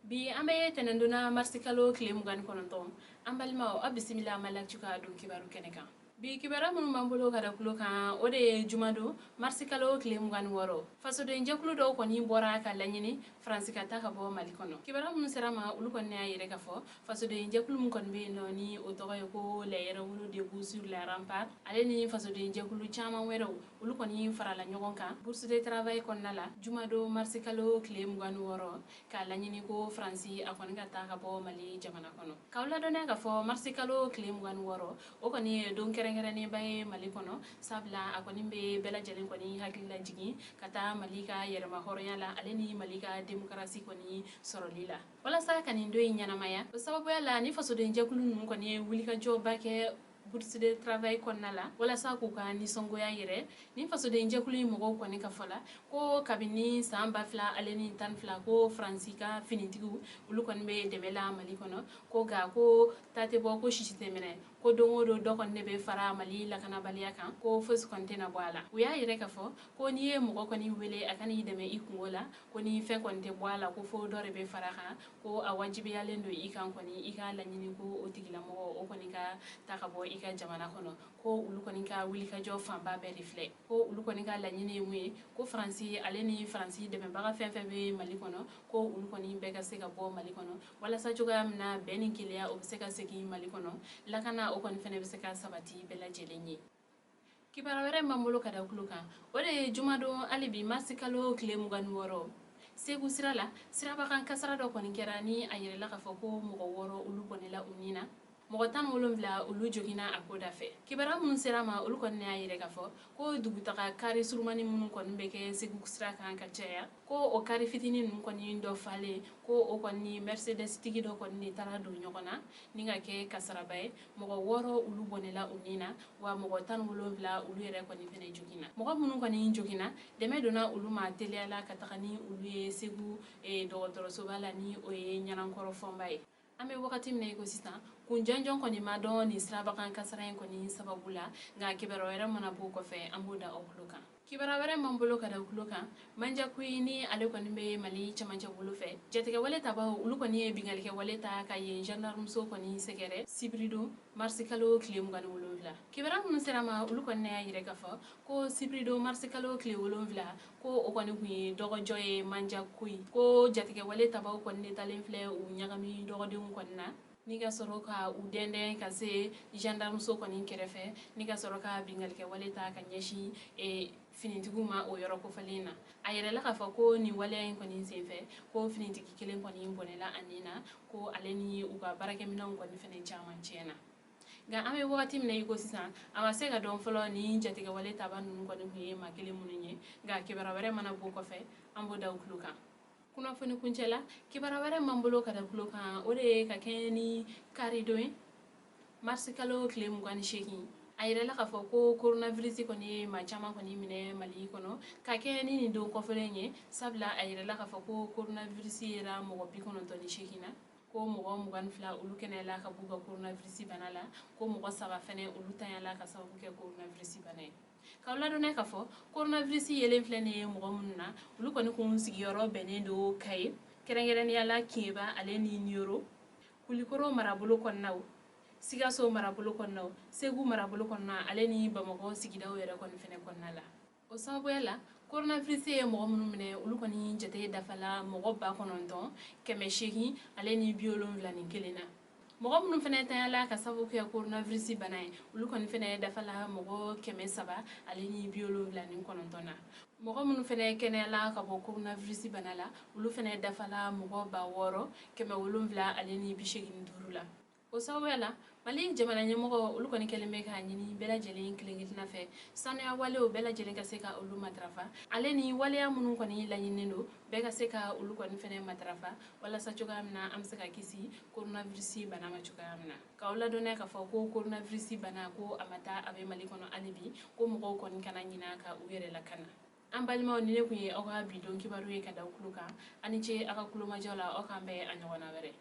Bi an bɛ tɛnɛndon na, marisikalo tile 29. An balimaw, aw bisimila Mali Actu ka don kibaru kɛnɛ kan. Bi kibaruya minnu b'an bolo ka da tulo kan, o de ye jumadon marisikalo tile 26, fasodenjɛkulu dɔw kɔni bɔra ka laɲini Faransi ka taa ka bɔ Mali kɔnɔ. Kibaruya minnu sera ma, olu kɔni y'a yɛrɛ ka fɔ fasodenjɛkulu min kɔni bɛ yen nɔ, ni o tɔgɔ ye ko Les Yɛrɛwolo Debout sur les Remparts, ale ni fasodenjɛkulu caman wɛrɛw, olu kɔni farala ɲɔgɔn kan Bourse de Travail kɔnɔna la jumadon marisikalo tile 26, k'a laɲini ko Faransi a kɔni ka taa ka bɔ Mali jamana kɔnɔ. K'aw ladɔnniya k'a fɔ marisikalo tile 26, o kɔni ye don kɛrɛnkɛrɛnnenba ye Mali kɔnɔ, sabula a kɔni bɛ bɛɛ lajɛlen kɔni hakili lajigin ka taa Mali ka yɛrɛma hɔrɔnya la, ale ni Mali ka demokarasi kɔni sɔrɔli la. Walasa ka nin don in ɲɛnamaya, o sababuya la ni fasodenjɛkulu ninnu kɔni ye wulikajɔba kɛ Bourse de Travail kɔnɔna la walasa k'u ka nisɔngoya yɛrɛ. Ni fasodenjɛkulu in mɔgɔw kɔni ka fɔ la, ko kabini san 2012, ko Faransi ka finitigiw, olu kɔni bɛ dɛmɛ la Mali kɔnɔ, ko nka ko ta tɛ bɔ, ko sisi tɛ minɛ, ko don o don dɔ kɔni de bɛ fara Mali lakanabaliya kan, ko fosi kɔni tɛna bɔ a la. U y'a yɛrɛ k'a fɔ ko n'i ye mɔgɔ kɔni wele a ka n'i dɛmɛ i kungo la, ko ni fɛn kɔni tɛ bɔ a la, ko fo dɔ de bɛ fara kan, ko a wajibiyalen don i kan kɔni i ka laɲini ko o tigilamɔgɔ o kɔni ka ta ka bɔ i ka jamana kɔnɔ. Ko olu kɔni ka wulikajɔ fanba bɛɛ de filɛ, ko olu kɔni ka laɲini ye mun ye? Ko Faransi, ale ni Faransi dɛmɛbaga fɛn fɛn bɛ Mali kɔnɔ, ko olu kɔni bɛɛ ka se ka bɔ Mali kɔnɔ, walasa cogoya min na bɛn ni kelenya o bɛ se ka segin Mali kɔnɔ, lakana o kɔni fɛnɛ bɛ se ka sabati bɛɛ lajɛlen ye. Kibaruya wɛrɛ b'an bolo ka da tulo kan, o de ye jumadon hali bi marisikalo tile 26, Segu sira la, sirabakan kasara dɔ kɔni kɛra, ni a yɛrɛla k'a fɔ ko mɔgɔ 6 olu bɔnɛla u ni na, mɔgɔ 17 olu joginna a ko da fɛ. Kibaruya minnu sera ma, olu kɔni y'a yɛrɛ k'a fɔ ko dugutaga kari surumani minnu kɔni bɛ kɛ Segu sira kan ka caya, ko o kari fitinin ninnu kɔni dɔ falen, ko o kɔni Mercedes tigi dɔ kɔni de taara don ɲɔgɔn na ni ka kɛ kasaraba ye. Mɔgɔ 6 olu bɔnɛla u ni na, wa mɔgɔ 17 olu yɛrɛ kɔni fɛnɛ joginna. Mɔgɔ minnu kɔni joginna, dɛmɛ donna olu ma teliyala ka taga ni olu ye Segu dɔgɔtɔrɔsoba la, ni o ye Ɲanankɔrɔ Fɔnba ye. An bɛ wagati min na i ko sisan, kun jɔnjɔn kɔni ma dɔn nin sirabakan kasara in kɔni sababu la, nka kibaruya wɛrɛ mana b'o kɔfɛ, an b'o da aw tulo kan. Kibaruya wɛrɛ m'an bolo ka da tulo kan, Manjakuyi, ni ale kɔni bɛ Mali camancɛ bolo fɛ, jatigɛwale tabaw, olu kɔni ye binkannikɛ wale ta ka yen gendarmeso kɔni sɛgɛrɛ sibiridon marisikalo tile 27. Kibaruya minnu sera ma, olu kɔni y'a yɛrɛ k'a fɔ ko sibiridon marisikalo tile 7, ko o kɔni tun ye dɔgɔjɔ ye Manjakuyi, ko jatigɛwale tabaw kɔni de talen filɛ u ɲagami dɔgɔdenw kɔni na, ni ka sɔrɔ ka u dɛndɛn ka se gendarmeso kɔni kɛrɛfɛ, ni ka sɔrɔ ka binkannikɛ wale ta ka ɲɛsin finitigiw ma o yɔrɔ kofɔlen na. A yɛrɛla k'a fɔ ko nin waleya in kɔni senfɛ, ko finitigi kelen kɔni bɔnɛla a ni na, ko ale ni u ka baarakɛminɛnw kɔni fɛnɛ caman tiɲɛna. Nka an bɛ wagati min na i ko sisan, a ma se ka dɔn fɔlɔ ni jatigɛwale taba ninnu kɔni tun ye maa kelen minnu ye, nka kibaruya wɛrɛ mana bɔ kɔfɛ, an b'o da u tulo kan. Kunnafoni kuncɛ la, kibaruya wɛrɛ m'an bolo ka da tulo kan, o de ye ka kɛɲɛ ni karidon ye marisikalo tile 28, a yɛrɛla k'a fɔ ko coronavirus kɔni ye maa caman kɔni minɛ Mali kɔnɔ ka kɛɲɛ ni nin don kɔfɛlen ye, sabula a yɛrɛla k'a fɔ ko coronavirus yera mɔgɔ 98 na, ko mɔgɔ 22 olu kɛnɛyala ka b'u ka coronavirus bana la, ko mɔgɔ 3 fɛnɛ olu tanyala ka sababu kɛ coronavirus bana ye. K'aw ladɔnniya k'a fɔ coronavirus yelen filɛ nin ye mɔgɔ minnu na, olu kɔni kun sigiyɔrɔ bɛnnen don Kaye, kɛrɛnkɛrɛnnenya la Kinba ale ni Niyoro, Kulikoro marabolo kɔnɔnaw, Sikaso marabolo kɔnɔnaw, Segu marabolo kɔnɔna, ale ni Bamakɔ sigidaw yɛrɛ kɔni fɛnɛ kɔnɔna la. O sababuya la, coronavirus ye mɔgɔ minnu minɛ, olu kɔni jate dafala mɔgɔ 9871 na. Mɔgɔ minnu fɛnɛ tanyala ka sababu kɛ coronavirus bana ye, olu kɔni fɛnɛ dafala mɔgɔ 379 na. Mɔgɔ minnu fɛnɛ kɛnɛyala ka bɔ coronavirus bana la, olu fɛnɛ dafala mɔgɔ 6785 la. O sababuya la, Mali jamana ɲɛmɔgɔ, olu kɔni kɛlen bɛ k'a ɲini bɛɛ lajɛlen kelen kelenna fɛ, sanuya walew bɛɛ lajɛlen ka se ka olu matarafa, ale ni waleya minnu kɔni laɲininen don, bɛɛ ka se ka olu kɔni fɛnɛ matarafa, walasa cogoya min na an bɛ se ka kisi coronavirus bana ma cogoya min na. K'aw ladɔnniya k'a fɔ ko coronavirus bana, ko a ma taa, a bɛ Mali kɔnɔ hali bi, ko mɔgɔw kɔni kana ɲina ka u yɛrɛ lakana. An balimaw, ni ne kun ye aw ka bi don kibaru ye ka da tulo kan. Aw ni ce aw ka kulomajɔ la. Aw k'an bɛn a ɲɔgɔnna wɛrɛ.